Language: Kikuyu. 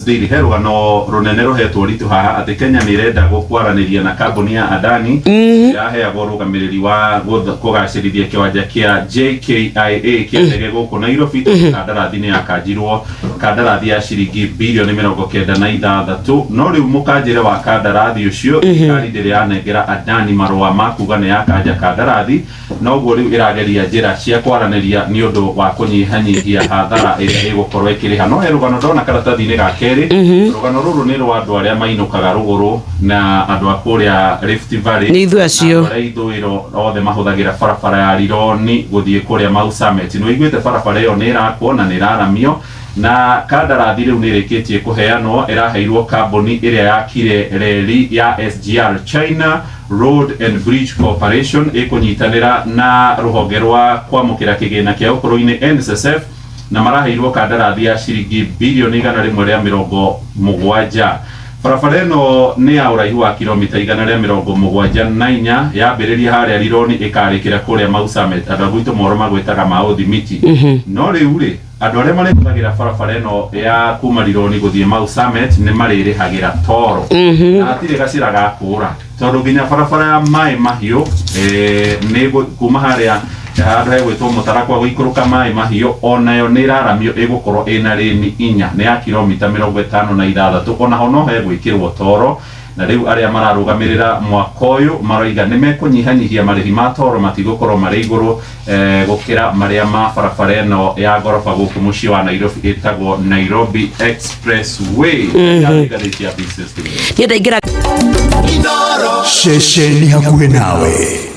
Daily he rũgano rũnene rũhetwo ũritũ haha atĩ Kenya nĩ ĩrenda kwaranĩria na kambuni ya Adani ĩraheagwo ũrũgamĩrĩri wa kũgacĩrithia kĩwanja kĩa JKIA kĩa ndege gũkũ Nairobi tondũ kandarathi nĩ yakanjirwo kandarathi ya ciringi birioni 96. No rĩu mũkanjĩre wa kandarathi ũcio, thirikari ndĩrĩ yanengera Adani marũa ma kuga nĩ yakanja kandarathi. Noguo rĩu ĩrageria njĩra cia kwaranĩria nĩ ũndũ wa kũnyihanyihia hathara ĩrĩa ĩgũkorwo ĩkĩrĩha. No he rũgano ndona karatathi-inĩ ga kerĩ. Rũgano rũrũ nĩ rwa andũ arĩa mainũkaga rũgũrũ na andũ a kũrĩa Rift Valley. Nĩ ithuĩ acio. Na andũ arĩa ithũĩro othe mahũthagĩra barabara ya Rironi gũthiĩ kũrĩa Mau Summit. Nĩ ũiguĩte barabara ĩyo nĩ ĩrakwo na nĩ ĩraramio. Na kandarathi rĩu nĩ ĩrĩkĩtie kũheanwo, ĩraheirwo kambuni ĩrĩa yakire reri ya SGR China Road and Bridge Corporation ĩkũnyitanĩra na rũhonge rwa kwamũkĩra kĩgĩna kĩa ũkũrũ-inĩ NSSF na maraheirwo kandarathi ya ciringi birioni 170. Barabara ĩno nĩ ya ũraihu wa kilomita 174, yambĩrĩria harĩa Rironi ĩkarĩkĩra kũrĩa Mau Summit. Andũ a gwitũ Moro magwĩtaga Mau Thimiti. No rĩu rĩ, Andũ arĩa marĩhũthagĩra barabara ĩno ya kuma Rironi gũthiĩ Mau Summit nĩ marĩrĩhagĩra toro na hatirĩ gacĩra ga kũũra tondũ nginya barabara ya Maĩ Mahiũ nĩ kuma harĩa handũ hegwĩtwo Mũtarakwa gũikũrũka Maĩ Mahiũ onayo nĩ ĩraramio ĩgũkorwo ĩna rĩni inya, nĩ ya kilomita 56, onaho no hegwĩkĩrwo toro. Na rĩu arĩa mararũgamĩrĩra mwako ũyũ maroiga nĩ mekũnyihanyihia marĩhi ma toro, matigũkorwo marĩ igũrũ gũkĩra marĩa ma barabara ĩno ya ngoroba gũkũ mũciĩ wa Nairobi ĩtagwo Nairobi Expressway. Yarĩ ngathĩti ya Business Today. Niĩ ndaingĩra Ceceni hakuhĩ nawe.